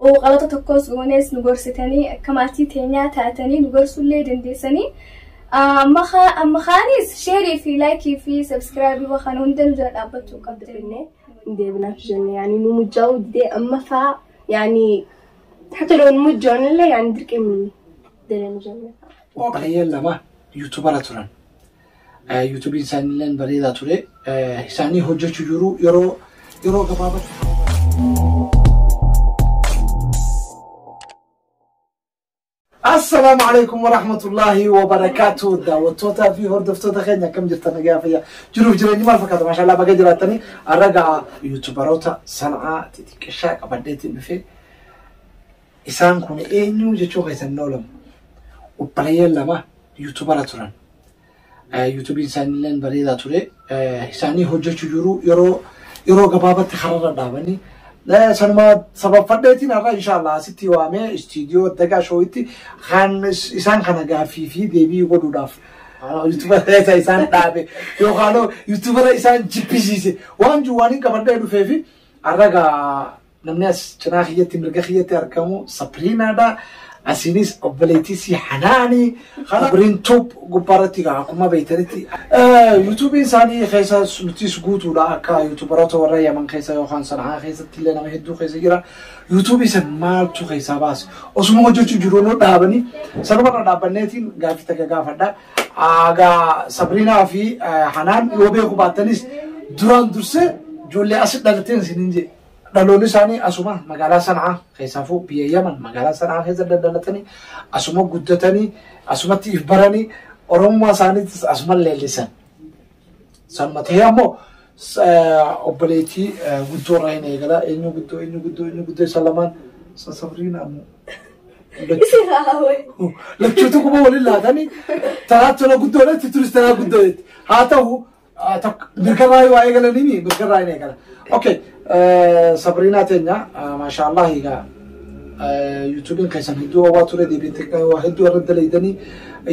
Qalata tokkos goonees nu gorsitanii, akka maatii teenyaa taatanii nu gorsullee dandeessanii. Amma kaanis share fi like fi subscribe kana hunda nu jala dhaabbachuu qabdanii. Deebinaaf jenne يعني nu mujjaa'uu didee amma faa يعني حتى لو نمجون illee يعني dirqamni deemu jenne. Obboleeyyan lama YouTubera turan. YouTubeiin isaaniillee bareedaa ture. Isaanii hojjechuu jiru yeroo gabaabatti. Assalaamu alaikum warahmatullahi wabarakaatu. Daawwattoota fi hordoftoota keenya, akkam jirtan? Nagaa, fayyaa, jiruuf jireenyi maal fakkaata? Maashaallah, baga jiraattanii. Har'a YouTuberoota Sana'aa xixiqqishaa qabadheetiin dhufee. Isaan kun eenyu jechuu keessan hin oolamu. Obboleeyyan lama YouTubera turan. YouTubeiin isaaniillee bareedaa ture. Isaanii hojjechuu jiru yeroo gabaabatti kararra dhaabanii. Sanuma sababfadheetiin har'a inshallah asitti waamee istiidiyoo Dagaa Showitti kan isaan kana gaaffii fi deebii godhuudhaaf, YouTubera isaan dhaabe yookaan YouTubera isaan jibbisiise waan jiru waan hin qabadhee dhufee fi har'a gaa namni as cinaa kiyyatti, mirga kiyyatti argamu Sabriinaadha. Asiinis obboleettii si Hanaanii Sabriin Tube gubbaarratti gaa akkuma beektanitti YouTubeiin isaanii keessa nutis guutuudha. Akka YouTuberoota warra Yaman keessa yookaan Sanaa keessatti illee nama hedduu keessa jira. YouTubeii san maaltu keessaa baase? Osuma hojjechuu jiru nu dhaabanii, sanumarra dhaabbanneetiin gaaffii takka gaafadha. Gaa Sabriinaa fi Hanaan yoo beeku baattanis, duraan dursee ijoollee asi dhalateen isiniin jedhe. Dhaloonni isaanii asuma magaalaa Sanaa keessaafuu biyya Yaman magaalaa Sanaa keessa daldalatanii, asuma guddatanii, asumatti if baranii, Oromummaa isaaniitis asuma leellisan. Sanuma ta'ee ammoo obboleettii guddoo irraa hin eegala. Eenyu guddoo, eenyu guddoo, eenyu guddoo? Isa lamaan Sabriina ammoo. Lachuutu kuma waliin laatanii tanaa tola guddoodhatti turis tanaa guddoodhatti. Haa ta'u, mirgarraa waa eegalanii mirgarraa hin eegala. Okay, Sabriinaa teenya, maashaallah, egaa YouTubeiin keessan hedduu hawaa ture, deebiin waa hedduu irra dalaydanii,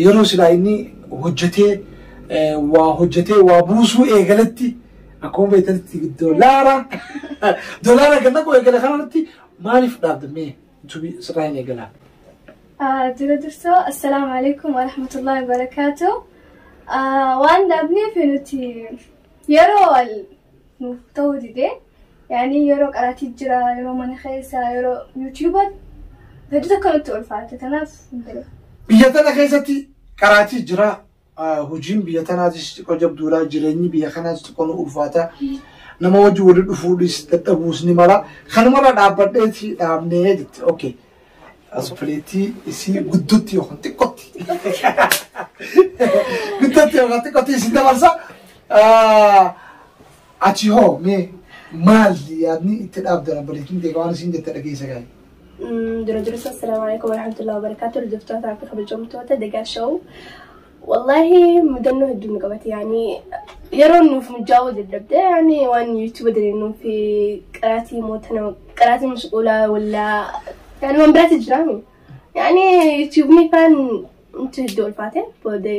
yeroo silaa inni hojjetee waa hojjetee waa buusuu eegalatti, akkuma beektanitti doolaara ganna koo eegale kanarratti maaliif dhaabdamee YouTubeii sirraa hin eegalaa? Dura dursoo, assalaamu alaikum warahmatullahi wabarakaatu. Waan dhaabneef nuti yeroo wal nuuf ta'uu dide, yani yeroo qaraatii jira, yeroo mana keessa, yeroo YouTubea hedduu takka nutti ulfaate, kanaaf hin dalagu. Biyya tana keessatti qaraatii jira. Hojiin biyya tanaatis xiqqoo jabduudha. Jireenyi biyya kanaas xiqqoo nu ulfaata. Nama wajji wali dhufuudhis dadhabuus ni mala. Kanumarra dhaabbadheeti dhaabnee jetti. Okay. Obboleettii isii guddotti yookaan xiqqootti. Guddotti yookaan xiqqootti isin dabarsa. Ati hoo, mee maal yaadni itti dhaabdan? Obboleettiin ta'e waan isin jette dhageessa gaarii. Dura dursa, assalaamu alaikum warahmatullahi wabarakatuh. Hordoftoota fi kabajamtoota Dagaa Show. Wallahi mudannoo hedduu nu qabate, yani yeroo nuuf mijaa'uu dadhabde, yani waan YouTube dalagnuu fi qaraatii mootana qaraatii mashquulaa walla yani waan biraatti jiraami. Yani YouTubeni faan nuti hedduu ulfaate, booda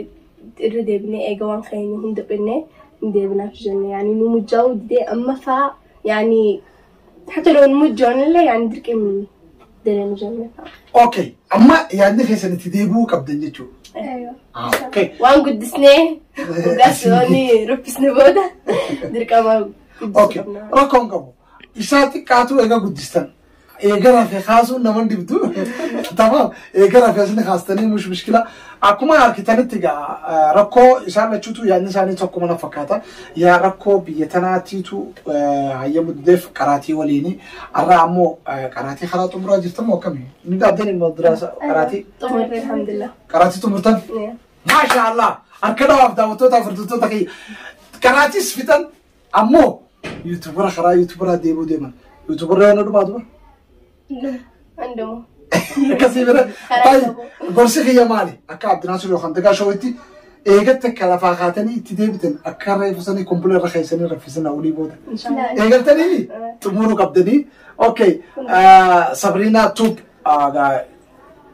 irra deebinee eega waan keenya hunda dhinnee hin deebinaaf jenne, yani nu mijaa'uu didee amma faa يعني حتى لو نمجون illee يعني dirqamni deemu jenne. Okay. Amma yaadni keessan itti deebi'uu qabdan jechuudha. Aywa. Okay. Waan guddisnee dhugaas waan ruffisne booda dirqama guddisuu qabna. Rakkoon qabu. Isaa xiqqaatu eega guddistan. Eega rafe kaasuun nama dhibdu. Tamam. Eega rafe asni kaastanii مش مشكلة. Akkuma harkitanitti egaa rakkoo isaan lachuutu yaadni isaanii tokkuma na fakkaata. Yaa rakkoo biyya tanaatiitu hayyamu dideef qaraatii waliini. Har'a ammoo qaraatii karaa xumuraa jirtan moo akkamii? Ni dhaabdan immoo duraasa qaraatii. Xumurre, alhamdulillah. Qaraatii xumurtan? Maasha Allah! Harka dhawaaf daawwattoota hordoftoota kiyya. Qaraatis fixan, ammoo YouTubera karaa YouTubera deemuu deeman. YouTuberra yoo na dhumaa dura? Andumu. Akkasii bira. Karaa Baay'ee qabu. Gorsi kiyya maali? Akka Abdinaasir yookaan Dagaa Showitti eegatti akka lafaa kaatanii itti deebitan, akka reeffisanii kompiitara irra keessanii raffisan olii booda. Inshallah. Eegaltanii xumuruu qabdanii. Okay. Sabriinaa Tube,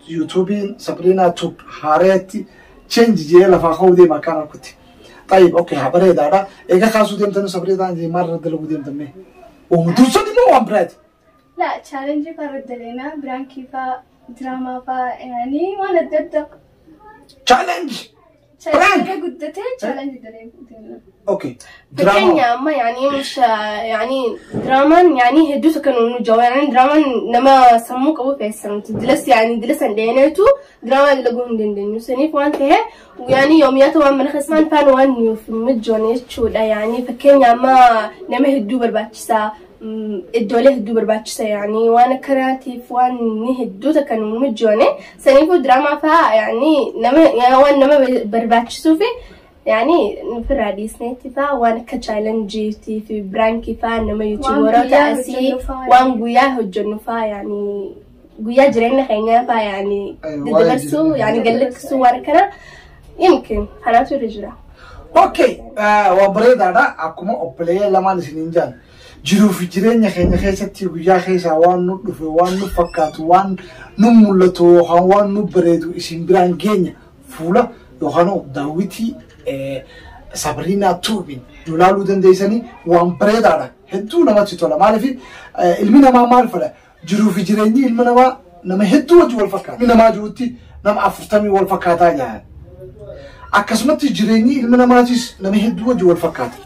YouTubeiin Sabriinaa Tube haareetti change jee lafaa ka'uu deema akkaan harkutti. طيب okay, haa bareedaadha. Eega kaasuu deemtanii, Sabriinaa maal irra dalaguu deemtan mee? Oomu dursan immoo waan biraati. La challenge faa irratti dalagnaa, prankii faa, diraamaa faa yaani waan adda addaa. Challenge! Challenge guddatee challenge dalagnaa. Okay. Fakkeenya amma yani مش yani diraamaan yani hedduutu kan nu jawa yani diraamaan nama sammuu qabu feessan dilas yani dilasan dheeneetu diraamaa dalaguu hin dandeenyu saniif waan ta'e yani yoomiyaata waan mana keessaan faan waan nuuf mijoone jechuudha yani fakkeenya amma nama hedduu barbaachisaa iddoolee hedduu barbaachisa yani waan akkanaatiif waan ni hedduuta kan nu mijoone saniifuu diraamaa faa yani nama waan nama barbaachisuufi yani nufirraa dhiisneetti faa waan akka challengeetii fi prankii faa nama youtuberoota asii waan guyyaa hojjennu faa yani guyyaa jireenya keenyaa faa yani daddabarsuu yani gallakkisuu waan akkana yumkin kanaatu irra jira. Okay, waan bareedaadha. Akkuma obboleeyyan lamaan isiniin jaan. Jiruu fi jireenya keenya keessatti guyyaa keessaa waan nu dhufe, waan nu fakkaatu, waan nu mul'atu yookaan waan nu bareedu isin biraan geenya fuula yookaan daawwitii Sabriinaa Tuubiin nu laaluu dandeessanii waan bareedaadha. Hedduu namatti tola. Maaliif ilmi namaa maal fedha? Jiruu fi jireenyi ilma namaa nama hedduu wajji wal fakkaata. Ilmi namaa jirutti nama 40 wal fakkaataa jira. Akkasumatti jireenyi ilma namaatis nama hedduu wajji wal fakkaata.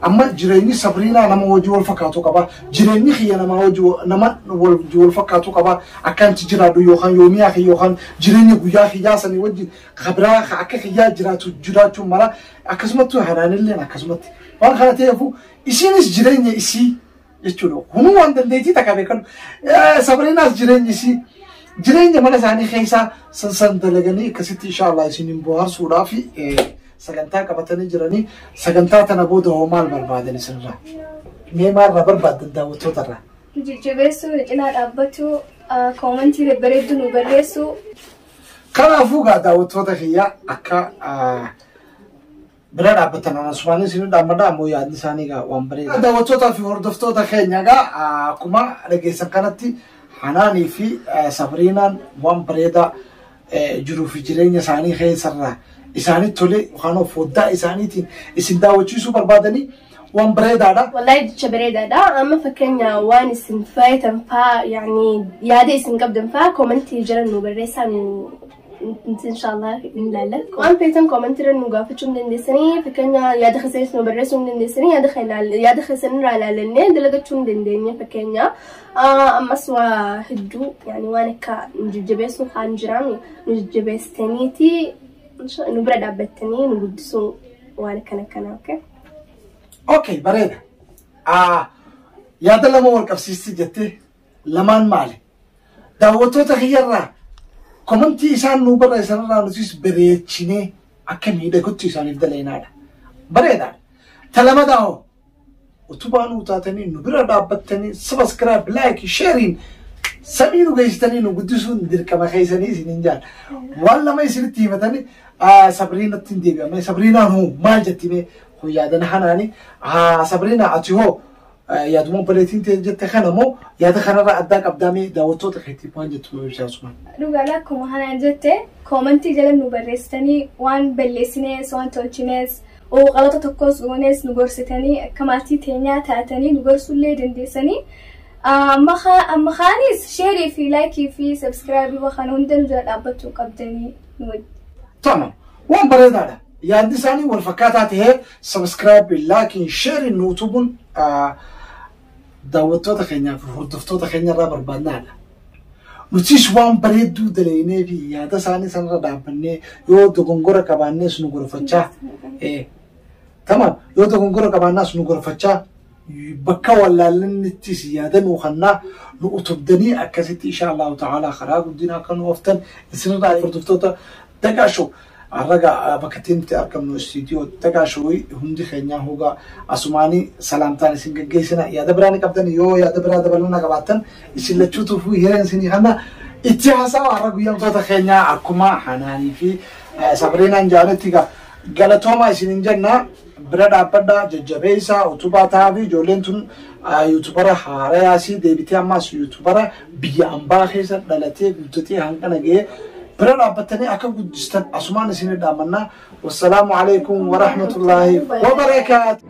Amma jireenyi Sabriinaa nama wajji wal fakkaatu qaba. Jireenyi kiyya nama wajji nama wajji wal fakkaatu qaba. Akkanti jiraadhu yookaan yoomiyaa kiyya yookaan jireenya guyyaa kiyyaa sanii wajji kabiraa akka kiyyaa jiraatu jiraachuu mala. Akkasumatti hanaanilleen akkasumatti. Waan kana ta'eefu isinis jireenya isii jechuudha. Hunuu waan dandeettii takka beekan. Sabriinaas jireenya isii jireenya mana isaanii keessaa san dalaganii akkasitti inshaallah isiniin bohaarsuudhaaf sagantaa qabatanii jiranii sagantaa tana booda hoo maal barbaadan isinirraa? Mee maalirraa barbaadan daawwattootarraa? Nu jajjabeessuu, nu cinaa dhaabbachuu, commentii babbareedduu nu barreessuu. Kanaafuu gaa daawwattoota kiyyaa akka bira dhaabbatan anasumaanis isin dhaabbadha ammoo yaadni isaanii gaa waan bareeda. Daawwattootaa fi hordoftoota keenya gaa akkuma dhageessan kanatti Hanaanii fi Sabriinaan waan bareedaa jiruu fi jireenya isaanii keessarraa isaanitti tole yookaan foddaa isaaniitiin isin daawwachiisuu barbaadanii waan bareedaadha. Wallahi jecha bareedaadha. Amma fakkeenya waan isin fayyatan faa yani yaada isin qabdan faa commentii jala nu barreessaa nu inshallah ni ilaalla. Waan feetan commentii irra nu gaafachuu hin dandeessanii fakkeenya yaada keessanis nu barreessuu hin dandeessanii yaada keessan irraa ilaalannee dalagachuu hin dandeenya fakkeenya. Ammas waa hedduu yani waan akka nu jajjabeessuu kaan jiraami nu jajjabeessitaniiti nu bira dhaabbattanii nu guddisuu waan akkana akkana okay. Okay, bareeda. Yaada lama wal qabsiisti jettee lamaan maali? Daawwattoota kiyyarraa commentii isaan nu barreessanirraa nutis bareechinee akka miidhagutti isaaniif dalagnaadha. Bareedaadha. Ta lamadaa hoo utubaa nuu taatanii nu bira dhaabbattanii subscribe, like, sharing samii nu geessitanii nu guddisuun dirqama keessanii isiniin jaal. Waan lama isinitti himatanii Sabriinatti hin deebi'amne. Sabriinaan hoo maal jetti mee yaadan hanaani Sabriina ati hoo yaaduma obboleettiin ta'e jette kana moo yaada kanarraa addaa qabdaamee daawwattoota keetiif waan jettu nu ibsaa asumaan. Dhugaadha akkuma hanaan jette commentii jala nu barreessitanii waan balleessinees waan tolchinees qalata tokkos goonees nu gorsitanii akka maatii teenyaa taatanii nu gorsullee dandeessanii. Amma kaanis shareii fi likeii fi subscribeii waan hunda nu jala dhaabbachuu qabdanii nu wajjin. Tamam waan bareedaadha. Yaadni isaanii wal fakkaataa ta'ee subscribe, like, share nu utubuun daawwattoota keenyaa fi hordoftoota keenya irraa barbaadnaadha. Nutis waan bareedduu dalagnee fi yaada isaanii sanarra dhaabbannee yoo dogongora qabaannees nu gorfachaa tamam yoo dogongora qabaannaas nu gorfachaa bakka wallaalannittis yaada nuu kannaa nu utubdanii akkasitti insha Allahu ta'ala karaa guddinaa akka nu ooftan isinirraa hordoftoota Dagaashoo Arraga bakka nuti argamnu istiidiyoo Dagaashoo hundi keenyaa hogaa asumaanii salaamtaan isin gaggeessina yaada biraa ni qabdan yoo yaada biraa dabalana qabaattan isin lachuutuuf hireen isinii kana itti haasawa har'a guyyaamtoota keenyaa akkuma Hanaanii fi Sabriinaan jaaletti galatooma isinin jenna bira dhaabbadhaa jajjabeessaa utubaa ta'aa fi ijoolleen tun youtubera haarayaasii deebitee ammaas youtubera biyya ambaa keessa dhalatee guddatee hanqana ga'ee bira dhaabbattanii akka guddistan asumaan isin dhaammannaa. Wassalaamu alaikum warahmatullaahi wabarakaatu.